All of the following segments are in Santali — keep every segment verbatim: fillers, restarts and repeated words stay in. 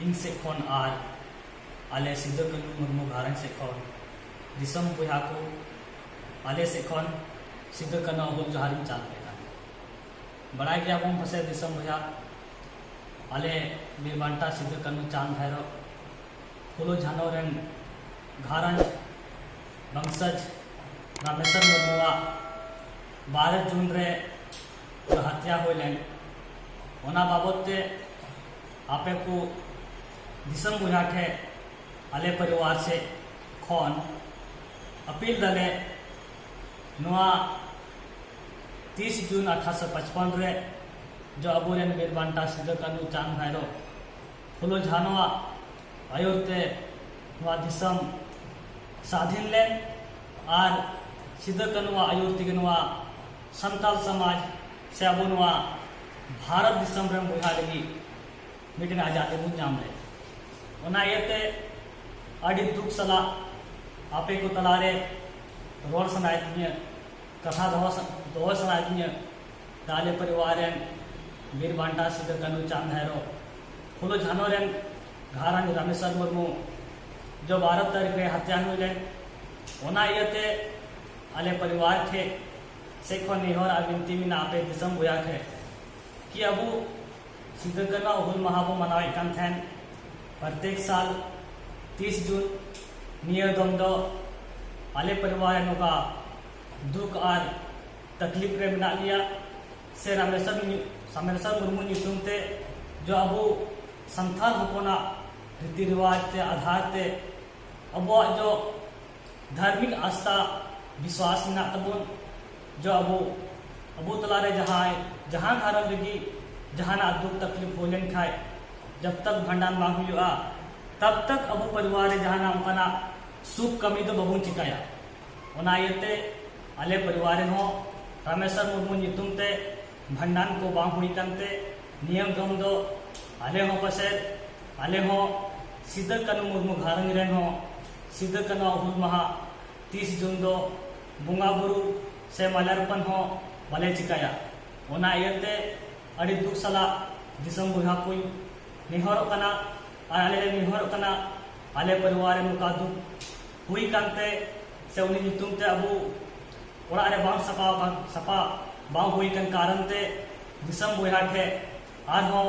ᱤᱧ ᱥᱮᱫ ᱠᱷᱚᱱ ᱟᱨ ᱟᱞᱮ ᱥᱤᱫᱩ ᱠᱟᱹᱱᱦᱩ ᱢᱩᱨᱢᱩ ᱜᱷᱟᱨᱚᱸᱡᱽ ᱥᱮᱫ ᱠᱷᱚᱱ ᱫᱤᱥᱚᱢ ᱵᱚᱭᱦᱟ ᱠᱚ ᱟᱞᱮ ᱥᱮᱫ ᱠᱷᱚᱱ ᱥᱤᱫᱩ ᱠᱟᱹᱱᱦᱩ ᱦᱩᱞ ᱡᱚᱦᱟᱨ ᱤᱧ ᱪᱟᱞ ᱟᱯᱮ ᱠᱟᱱᱟ᱾ ᱵᱟᱲᱟᱭ ᱜᱮᱭᱟᱵᱚᱱ ᱯᱟᱥᱮ ᱫᱤᱥᱚᱢ ᱵᱚᱭᱦᱟ, ᱟᱞᱮ ᱵᱤᱨ ᱵᱟᱱᱴᱟ ᱥᱤᱫᱩ ᱠᱟᱹᱱᱦᱩ ᱪᱟᱸᱫᱽ ᱵᱷᱟᱭᱨᱚ ᱯᱷᱩᱞᱳ ᱡᱷᱟᱱᱚ ᱨᱮᱱ ᱜᱷᱟᱨᱚᱸᱡᱽ ᱵᱚᱝᱥᱚᱡᱽ ᱨᱟᱢᱮᱥᱣᱚᱨ ᱢᱩᱨᱢᱩᱣᱟᱜ ᱵᱟᱨᱚ ᱡᱩᱱ ᱨᱮ ᱦᱟᱛᱭᱟ ᱦᱩᱭ ᱞᱮᱱ, ᱚᱱᱟ ᱵᱟᱵᱚᱛ ᱛᱮ ᱟᱯᱮ ᱠᱚ ᱫᱤᱥᱚᱢ ᱵᱚᱭᱦᱟ ᱴᱷᱮᱱ ᱟᱞᱮ ᱯᱚᱨᱤᱵᱟᱨ ᱥᱮᱫ ᱠᱷᱚᱱ ᱟᱯᱤᱞ ᱫᱟᱞᱮ, ᱱᱚᱣᱟ ᱛᱤᱥ ᱡᱩᱱ ᱟᱴᱷᱟᱨᱚᱥᱚ ᱯᱟᱸᱪᱯᱚᱱ ᱨᱮ ᱡᱚ ᱟᱵᱚᱨᱮᱱ ᱵᱤᱨ ᱵᱟᱱᱴᱟ ᱥᱤᱫᱩ ᱠᱟᱹᱱᱦᱩ ᱪᱟᱸᱫᱽ ᱵᱷᱟᱭᱨᱚ ᱯᱷᱩᱞᱳ ᱡᱷᱟᱱᱚᱣᱟᱜ ᱟᱹᱭᱩᱨ ᱛᱮ ᱱᱚᱣᱟ ᱫᱤᱥᱚᱢ ᱥᱟᱫᱷᱤᱱ ᱞᱮᱱ ᱟᱨ ᱥᱤᱫᱩ ᱠᱟᱹᱱᱦᱩᱣᱟᱜ ᱟᱹᱭᱩᱨ ᱛᱮᱜᱮ ᱱᱚᱣᱟ ᱥᱟᱱᱛᱟᱞ ᱥᱚᱢᱟᱡᱽ ᱥᱮ ᱟᱵᱚ ᱱᱚᱣᱟ ᱵᱷᱟᱨᱚᱛ ᱫᱤᱥᱚᱢ ᱨᱮᱱ ᱵᱚᱭᱦᱟ ᱞᱟᱹᱜᱤᱫ ᱢᱤᱫᱴᱮᱱ ᱟᱡᱟᱫᱤ ᱵᱚᱱ ᱧᱟᱢ ᱞᱮᱫ᱾ ᱚᱱᱟ ᱤᱭᱟᱹᱛᱮ ᱟᱹᱰᱤ ᱫᱩᱠ ᱥᱟᱞᱟᱜ ᱟᱯᱮ ᱠᱚ ᱛᱟᱞᱟᱨᱮ ᱨᱚᱲ ᱥᱟᱱᱟᱭᱮᱫ ᱞᱤᱧᱟᱹ, ᱠᱟᱛᱷᱟ ᱫᱚᱦᱚ ᱥᱟ-, ᱫᱚᱦᱚ ᱥᱟᱱᱟᱭᱮᱫ ᱞᱤᱧᱟᱹ᱾ ᱟᱞᱮ ᱯᱚᱨᱤᱵᱟᱨ ᱨᱮᱱ ᱵᱤᱨ ᱵᱟᱱᱴᱟ ᱥᱤᱫᱩ ᱠᱟᱹᱱᱦᱩ ᱪᱟᱸᱫᱽ ᱵᱷᱟᱭᱨᱚ ᱯᱷᱩᱞᱳ ᱡᱷᱟᱱᱚ ᱨᱮᱱ ᱜᱷᱟᱨᱚᱸᱡᱽ ᱨᱟᱢᱮᱥᱣᱚᱨ ᱢᱩᱨᱢᱩ ᱡᱚ ᱵᱟᱨᱚ ᱛᱟᱹᱨᱤᱠᱷ ᱨᱮ ᱦᱟᱛᱭᱟ ᱦᱩᱭ ᱞᱮᱱ, ᱚᱱᱟ ᱤᱭᱟᱹᱛᱮ ᱟᱞᱮ ᱯᱚᱨᱤᱵᱟᱨ ᱴᱷᱮᱱ ᱥᱮᱫ ᱠᱷᱚᱱ ᱱᱮᱦᱚᱨ ᱟᱨ ᱵᱤᱱᱛᱤ ᱢᱮᱱᱟᱜᱼᱟ ᱟᱯᱮ ᱫᱤᱥᱚᱢ ᱵᱚᱭᱦᱟ ᱴᱷᱮᱱ ᱠᱤ ᱟᱵᱚ ᱥᱤᱫᱩ ᱠᱟᱹᱱᱦᱩ ᱦᱩᱞ ᱢᱟᱦᱟ ᱵᱚ ᱢᱟᱱᱟᱣᱮᱫ ᱠᱟᱱ ᱛᱟᱦᱮᱱ ᱯᱨᱚᱛᱮᱠ ᱥᱟᱞ ᱛᱤᱥ ᱡᱩᱱ᱾ ᱱᱤᱭᱟᱹ ᱫᱚᱢ ᱫᱚ ᱟᱞᱮ ᱯᱚᱨᱤᱵᱟᱨ ᱨᱮ ᱱᱚᱝᱠᱟ ᱫᱩᱠ ᱟᱨ ᱛᱟᱠᱞᱤᱯ ᱨᱮ ᱢᱮᱱᱟᱜ ᱞᱮᱭᱟ, ᱥᱮ ᱨᱟᱢᱮᱥᱣᱚᱨ ᱧᱩ-, ᱨᱟᱢᱮᱥᱣᱚᱨ ᱢᱩᱨᱢᱩ ᱧᱩᱛᱩᱢ ᱛᱮ ᱡᱚ ᱟᱵᱚ ᱥᱟᱱᱛᱟᱲ ᱦᱚᱯᱚᱱᱟᱜ ᱨᱤᱛᱤ ᱨᱮᱣᱟᱡᱽ ᱛᱮ ᱟᱫᱷᱟᱨ ᱛᱮ ᱟᱵᱚᱣᱟᱜ ᱡᱚ ᱫᱷᱟᱨᱢᱤᱠ ᱟᱥᱛᱷᱟ ᱵᱤᱥᱣᱟᱥ ᱢᱮᱱᱟᱜ ᱛᱟᱵᱚᱱ, ᱡᱚ ᱟᱵᱚ, ᱟᱵᱚ ᱛᱟᱞᱟᱨᱮ ᱡᱟᱦᱟᱸᱭ, ᱡᱟᱦᱟᱸ ᱜᱷᱟᱨᱚᱸᱡᱽ ᱨᱮᱜᱮ ᱡᱟᱦᱟᱱᱟᱜ ᱫᱩᱠ ᱛᱟᱠᱞᱤᱯ ᱦᱩᱭ ᱞᱮᱱ ᱠᱷᱟᱡ, ᱡᱟᱵ ᱛᱟᱠ ᱵᱷᱟᱸᱰᱟᱱ ᱵᱟᱝ ᱦᱩᱭᱩᱜᱼᱟ, ᱛᱟᱵ ᱛᱟᱠ ᱟᱵᱚ ᱯᱚᱨᱤᱵᱟᱨ ᱨᱮ ᱡᱟᱦᱟᱱᱟᱜ ᱚᱱᱠᱟᱱᱟᱜ ᱥᱩᱵ ᱠᱟᱹᱢᱤ ᱫᱚ ᱵᱟᱵᱚᱱ ᱪᱤᱠᱟᱭᱟ᱾ ᱚᱱᱟ ᱤᱭᱟᱹᱛᱮ ᱟᱞᱮ ᱯᱚᱨᱤᱵᱟᱨ ᱨᱮᱦᱚᱸ ᱨᱟᱢᱮᱥᱣᱚᱨ ᱢᱩᱨᱢᱩ ᱧᱩᱛᱩᱢ ᱛᱮ ᱵᱷᱟᱸᱰᱟᱱ ᱠᱚ ᱵᱟᱝ ᱦᱩᱭ ᱠᱟᱱᱛᱮ, ᱱᱤᱭᱟᱹ ᱫᱚᱢ ᱫᱚ ᱟᱞᱮ ᱦᱚᱸ ᱯᱟᱥᱮᱡ, ᱟᱞᱮ ᱦᱚᱸ ᱥᱤᱫᱟᱹ ᱠᱟᱹᱱᱩ ᱢᱩᱨᱢᱩ ᱜᱷᱟᱨᱚᱸᱡᱽ ᱨᱮᱱ ᱦᱚᱸ ᱥᱤᱫᱟᱹ ᱠᱟᱹᱱᱩ ᱦᱩᱞ ᱢᱟᱦᱟ ᱛᱤᱥ ᱡᱩᱱ ᱫᱚ ᱵᱚᱸᱜᱟ ᱵᱩᱨᱩ ᱥᱮ ᱢᱟᱞᱟᱨᱯᱚᱱ ᱦᱚᱸ ᱵᱟᱞᱮ ᱪᱤᱠᱟᱭᱟ᱾ ᱚᱱᱟ ᱤᱭᱟᱹᱛᱮ ᱟᱹᱰᱤ ᱫᱩᱠ ᱥᱟᱞᱟᱜ ᱫᱤᱥᱚᱢ ᱵᱚᱭᱦᱟ ᱠᱚᱧ ᱱᱮᱦᱚᱨᱚᱜ ᱠᱟᱱᱟ, ᱟᱨ ᱟᱞᱮ ᱞᱮ ᱱᱮᱦᱚᱨᱚᱜ ᱠᱟᱱᱟ, ᱟᱞᱮ ᱯᱚᱨᱤᱵᱟᱨ ᱨᱮ ᱱᱚᱝᱠᱟ ᱫᱩᱠ ᱦᱩᱭ ᱠᱟᱱᱛᱮ ᱥᱮ ᱩᱱᱤ ᱧᱩᱛᱩᱢ ᱛᱮ ᱟᱵᱚ ᱚᱲᱟᱜ ᱨᱮ ᱵᱟᱝ ᱥᱟᱯᱷᱟ ᱟᱠᱟᱱ, ᱥᱟᱯᱷᱟ ᱵᱟᱝ ᱦᱩᱭ ᱠᱟᱱ ᱠᱟᱨᱚᱱ ᱛᱮ ᱫᱤᱥᱚᱢ ᱵᱚᱭᱦᱟ ᱴᱷᱮᱱ ᱟᱨᱦᱚᱸ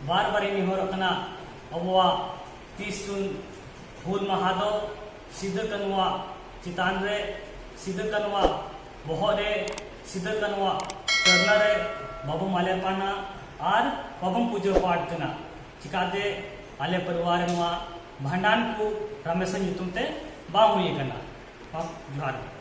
ᱵᱟᱨ ᱵᱟᱨᱤᱧ ᱱᱮᱦᱚᱨᱚᱜ ᱠᱟᱱᱟ, ᱟᱵᱚᱣᱟᱜ ᱛᱤᱥ ᱡᱩᱱ ᱦᱩᱞ ᱢᱟᱦᱟ ᱫᱚ ᱥᱤᱫᱩ ᱠᱟᱹᱱᱩᱣᱟᱜ ᱪᱮᱛᱟᱱ ᱨᱮ, ᱥᱤᱫᱩ ᱠᱟᱹᱱᱩᱣᱟᱜ ᱵᱚᱦᱚᱜ ᱨᱮ, ᱥᱤᱫᱩ ᱠᱟᱹᱱᱩᱣᱟᱜ ᱪᱟᱹᱨᱱᱟ ᱨᱮ ᱵᱟᱵᱚ ᱢᱟᱞᱮᱯᱟᱱᱟ ᱟᱨ ᱵᱟᱵᱚᱱ ᱯᱩᱡᱟᱹ ᱯᱟᱴ ᱠᱟᱱᱟ᱾ ᱪᱤᱠᱟᱛᱮ ᱟᱞᱮ ᱯᱚᱨᱤᱵᱟᱨ ᱨᱮ ᱱᱚᱣᱟ ᱵᱷᱟᱸᱰᱟᱱ ᱠᱚ ᱨᱟᱢᱮᱥᱚᱨ ᱧᱩᱛᱩᱢ ᱛᱮ ᱵᱟᱝ ᱦᱩᱭ ᱟᱠᱟᱱᱟ᱾ ᱢᱟ ᱡᱚᱦᱟᱨ ᱜᱮ᱾